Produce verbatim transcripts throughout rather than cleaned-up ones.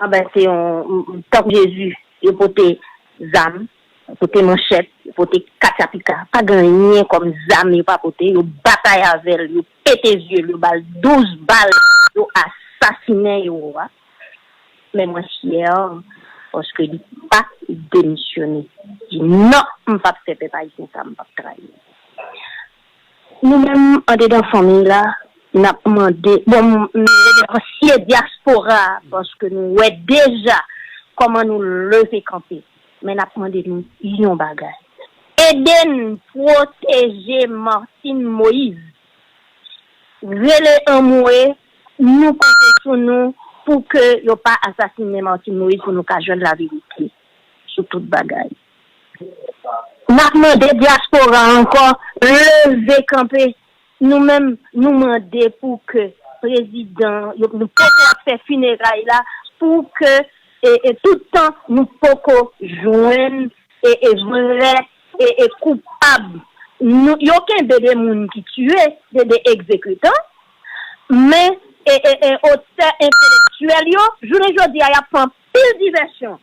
Anben, se yon, tankou Jezi, yo pote zam, yo pote manchèt, yo pote katapika. Pa gen anyen kòm zam yo pa pote. Yo batay avè l, yo pete zye l, yo ba l douz bal, yo asasinen ewo a. Men mwen fyè paske li pa demisyone. Li di, "Non, m p ap fè pèp ayisyen sa, m p ap trayi." Nou menm, andedan fanmi la, n ap mande, bon, m, m remersiye dyaspora a, paske nou wè deja kòman nou leve kanpe. Men n ap mande nou yon bagay. Ede n pwoteje Martine Moïse. Rele anmwe, nou konte sou nou pou ke yo pa asasinen Martine Moïse, pou nou ka jwenn laverite sou tout bagay. N ap mande dyaspora ankò, leve kanpe. Nou menm, nou mande pou ke prezidan, yo, nou poko ap fè fineray la, pou ke, e, e tout tan nou poko jwenn, e, e vrè, e, e koupab. Nou, yo kenbe de moun ki tiye, de, de egzekitan, men, e, e, e otè entelektyèl yo, jounen jodi a, y ap fè anpil divèsyon.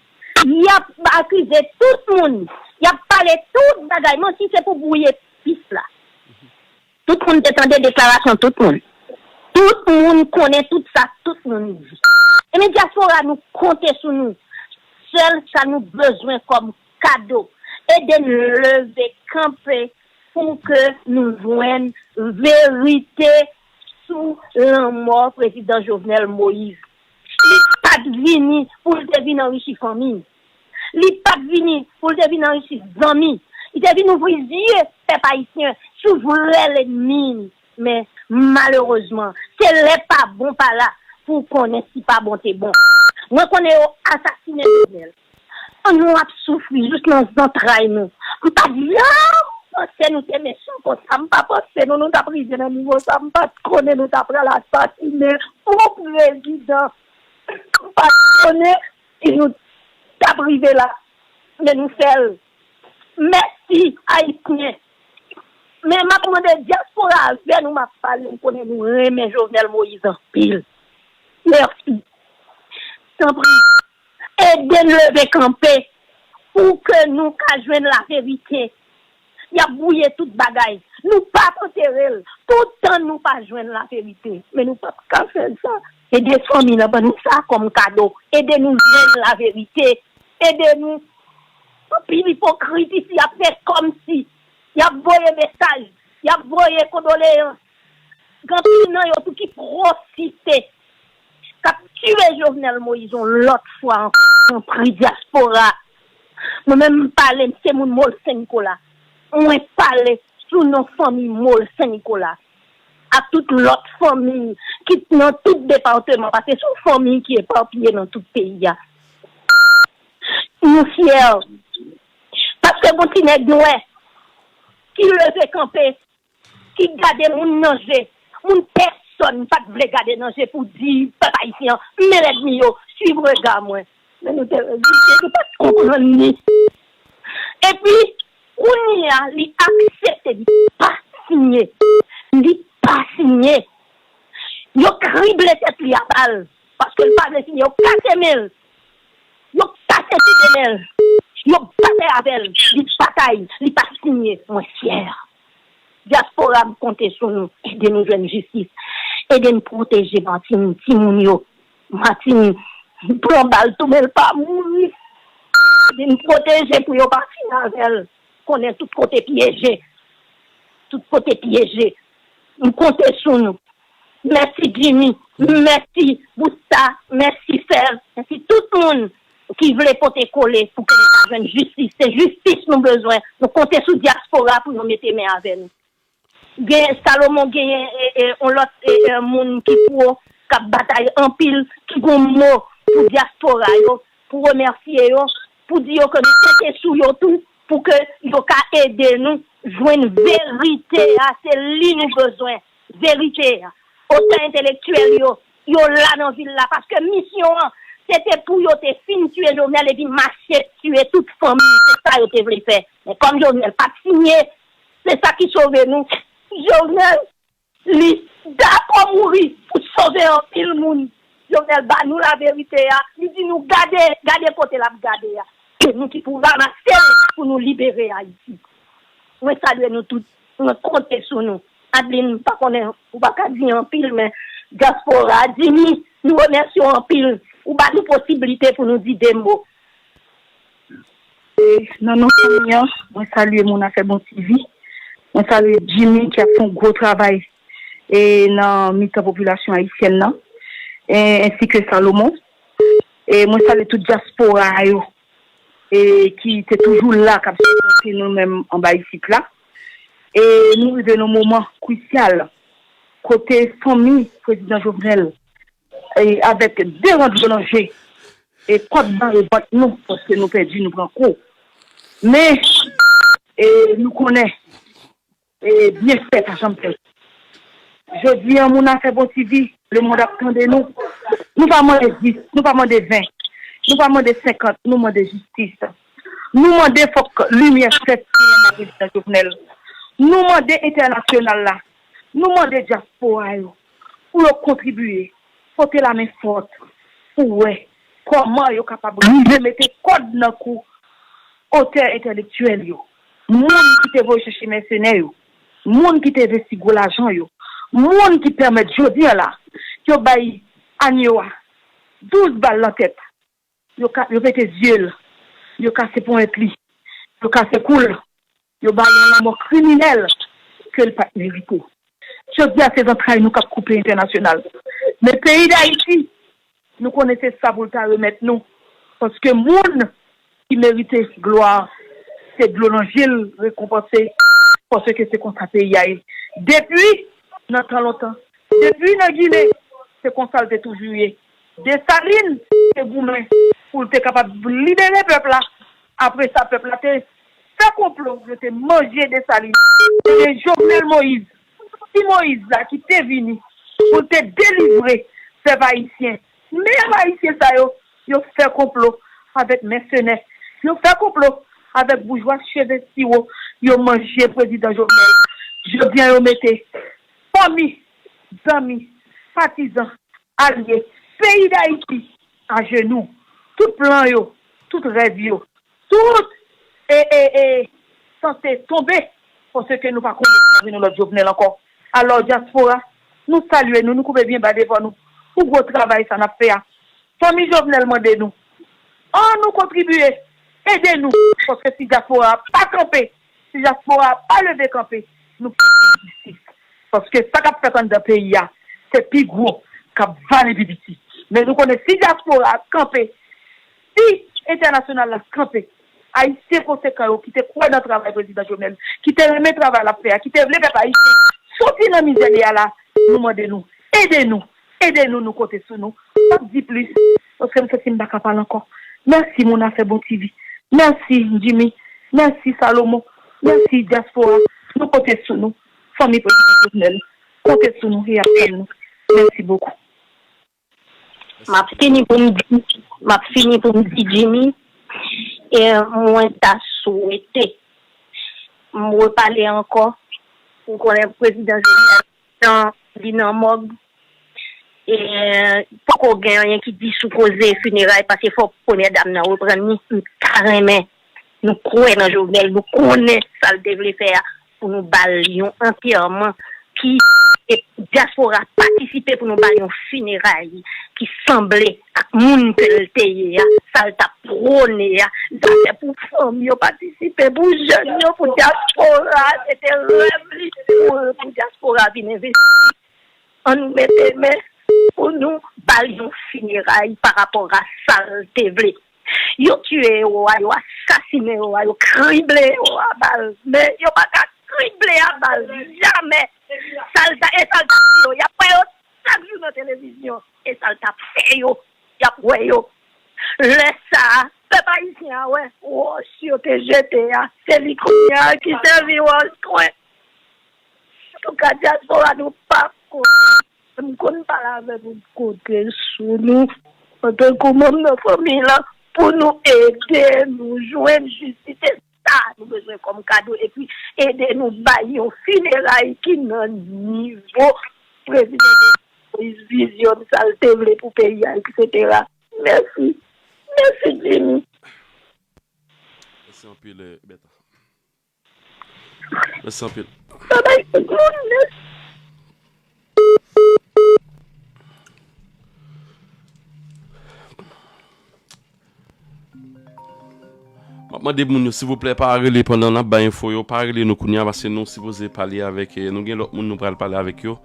Y ap akize tout moun, y ap pale tout bagay, manti se pou bwouye pis la. Tout moun te tande deklarasyon tout moun. Tout moun konnen tout sa tout moun di. Ebyen, dyaspora, nou konte sou nou. Sèl sa nou bezwen kòm kado, ede n leve kanpe pou ke nou jwenn verite sou lanmò prezidan Jovenel Moïse. Li pa t vini pou l te vin anrichi fanmi l. Li pa t vini pou l te vin anrichi zanmi. Li te vin ouvri zye pèp ayisyen sou vrè lènmi l. Men, malerezman, se lè pa bon pa la pou w konnen si pa bon te bon. Mwen konnen yo asasinen Jovenel. An nou ap soufri jis nan zantray nou. M pa t janm panse nou te mechan konsa. M pa panse nou, nou t ap rive nan nivo sa. M pa t konnen nou t ap pral asasinen yon prezidan. M pa t konnen si nou t ap rive la. Men nou fè l. Mèsi, Ayisyen. Men m ap mande dyaspora avè nou, m ap pale, m konnen nou renmen Jovenel Moïse anpil. Mèsi. Tanpri, ede n leve kanpe pou ke nou ka jwenn laverite. Y ap bwouye tout bagay. Nou p ap antere l. Toutan nou pa jwenn laverite. Men nou p ap ka fè sa. Ede fanmi nan ban nou sa kòm kado. Ede nou jwenn laverite. Ede nou. Anpil ipokrit isi, y ap fè kòmsi. Y ap voye mesaj. Y ap voye kondoleyans. Gen anpil nan yo tou ki pwofite. K ap tiye Jovenel Moïse yon lòt fwa ankò. Tanpri dyaspora. Mwen menm m pale, m se moun Mòl Sen Nikola. Mwen pale sou non fanmi Mòl Sen Nikola. Ak tout lòt fanmi ki nan tout depatman, paske se yon fanmi ki epapiye nan tout peyi a. Nou fyè. Paske gon ti nèg nwè ki leve kanpe, ki gade moun nan je, moun pèsòn pa t vle gade nan je pou di pèp ayisyen an, men lènmi yo, swiv rega mwen. Men nou te reziste, nou pa t konprann li. Epi, kounye a, li aksepte, li pa siyen. Li pa siyen. Yo krible tèt li a bal, paske l pa vle siyen. Yo kase men l. Yo kase ti de men l. Yo batay avè l. Li batay. Li pa siyen. Mwen fyè. Dyaspora, m konte sou nou. Ede nou jwenn jistis. Ede n pwoteje Martine, timoun yo. Martine pran bal tou, men l pa mouri. Ede n pwoteje pou yo pa fin avè l. Konnen tout kote pyeje. Tout kote pyeje. M konte sou nou. Mèsi Jimmy, mèsi Busta, mèsi Fèv, mèsi tout moun ki vle pote kole pou ke nou ka jwenn jistis. Se jistis nou bezwen. Nou konte sou dyaspora pou yo mete men avè nou. Gen Salomon, genyen e, e, on lòt e, e, moun ki pwo, k ap batay anpil, ki gon mo pou dyaspora yo, pou remèsye yo, pou di yo ke nou konte sou yo tou, pou ke yo ka ede nou jwenn verite a, se li nou bezwen, verite a. Otè entelektyèl yo, yo la nan vil la, paske misyon an, se te pou yo te fin tiye Jovenel epi mache tiye tout fanmi, se sa yo te vle fè. Men kòm Jovenel pa t siyen, se sa ki sove nou. Jovenel, li dakò mouri pou sove anpil moun. Jovenel ba nou laverite a, li Si nou gade, gade kote l ap gade a, se nou ki pou ranmase l pou nou libere Ayiti. Mwen salye nou tout. Mwen konte sou nou. Adeline, m pa konnen, ou pa ka di anpil, men dyaspora, Jimmy, nou remèsye w anpil. Ou ba nou posiblite pou nou di de mo. E, nan non fanmi an, mwen salye moun afè Bon T V. Mwen salye Jimmy ki ap fè yon gwo travay e nan mitan popilasyon ayisyèn nan, e, ensi ke Salomon. E mwen salye tout dyaspora yo e ki te toujou la k ap sipòte nou menm anba isit la. E nou rive nan moman krisyal kote fanmi prezidan Jovenel e avèk de rant boulanje e kòd nan revant nou paske nou pèdi, nou pran kou. Men e nou konnen e byenfè pa janm pèdi. Jodi an, moun afè Bon T V, lemonn ap tande nou. Nou pa mande dis, nou pa mande ven, nou pa mande senkant, nou mande jistis. Nou mande fòk limyè fèt sou lanmò prezidan Jovenel. Nou mande entènasyonal la, nou mande dyaspora yo pou yo kontribiye, pote lamen fòt pou wè kòman yo kapab rive mete kòd nan kou otè entèlektyèl yo, moun ki te voye chèche mèsenè yo, moun ki te envesti gwo lajan yo, moun ki pèmèt jodi an la yo bay Agneau a douz bal nan tèt, yo ka, yo pete zye l, yo kase ponyèt li, yo kase kou l, yo ba l yon lanmò kriminèl ke l pa t merite. Jodi a se zantray nou k ap koupe entènasyonal. Men peyi Dayiti, nou konnen se sa pou l ta remèt nou. Paske moun ki merite glwa, se dlo nan je l rekonpanse. Paske se konsa peyi a ye. Depi nan tan lontan, depi nan Ginen, se konsa l te toujou ye. Desalin te goumen pou l te kapab libere pèp la. Apre sa, pèp la te fè konplo, yo te manje Desalin. Se Jovenel Moïse, ti Moïse la ki te vini pou l te delivre pèp ayisyen. Men ayisyen sa yo, yo fè konplo avèk mèsenè. Yo fè konplo avèk boujwa cheve siwo. Yo manje prezidan Jovenel. Jodi a yo mete fanmi, zanmi, patizan, alye, peyi Dayiti ajenou. Tout plan yo, tout rèv yo, tout e, e, e, sanse tonbe paske nou pa konnen si n ap jwenn yon lòt Jovenel ankò. Alò, dyaspora, nou salye nou, nou koupe byen ba devan nou pou gwo travay sa n ap fè a. Fanmi Jovenel mande nou, ann nou kontribiye, ede nou, paske si dyaspora a pa kanpe, si dyaspora a pa leve kanpe, nou p ap jwenn jistis. Paske sa k ap fèt anndan peyi a, se pi gwo k ap vale pi piti. Men nou konnen si dyaspora a kanpe, si entènasyonal la kanpe, Ayisyen konsekan yo ki te kwè nan travay prezidan Jovenel, ki te renmen travay l ap fè a, ki te vle pèp ayisyen soti nan mizè li a la, nou mande nou, ede nou, ede nou, nou konte sou nou. M p ap di plis, paske m santi m pa ka pale ankò. Mèsi moun afè Bon T V. Mèsi Jimmy. Mèsi Salomon. Mèsi dyaspora. Nou konte sou nou. Fanmi prezidan Jovenel, konte sou nou e ap tann nou. Mèsi bokou. M ap fini pou m di, m ap fini pou m di Jimmy, e mwen ta swete m repale ankò, ou konnen prezidan Jovenel tan li nan mòg, e poko gen anyen ki di sou koze fineray, paske fò premyè dam nan reprann li, m ta renmen, nou kwè nan Jovenel, nou konnen sa l te vle fè a, pou nou ba l yon antèman ki e dyaspora patisipe pou nou ba l yon fineray ki sanble ak moun ke l te ye a, sa l t ap pwone a, zafè pou fanm yo patisipe, pou jèn yo, pou dyaspora, se te rèv li pou, pou dyaspora vin envesti. Ann nou mete men pou nou ba l yon fineray pa rapò a sa l te vle. Yo tiye ewo a, yo asasinen ewo a, yo krible ewo a bal. Men yo pa ka krible a bal jamè. Sa l ta, e sa l t ap di yo, y ap wè yo chak jou nan televizyon. E sa l t ap fè yo, y ap wè yo. Lè sa a, pèp ayisyen a wè wòch yo te jete a, se li kounye a ki sèvi wòch kwen. Antouka, dyaspora, nou p ap konte. M konn pale avè nou, konte sou nou, antanke manm nan fanmi lan, pou nou ede nou jwenn jistis. Se sa nou bezwen kòm kado, epi ede nou bay yon fineray ki nan nivo prezidan Jovenel Moïse, vizyon l, sa l te vle pou peyi a, etsetera. Mèsi. Mèsi, Jimmy. Mèsi anpil, eh, Bèta. Mèsi anpil. Babay tout moun. M ap mande moun yo, silvouplè, pa rele pandan n ap bay enfo yo. Pa rele nou kounye a, paske nou sipoze pale avèk, eh, nou gen lòt moun nou pral pale avèk yo.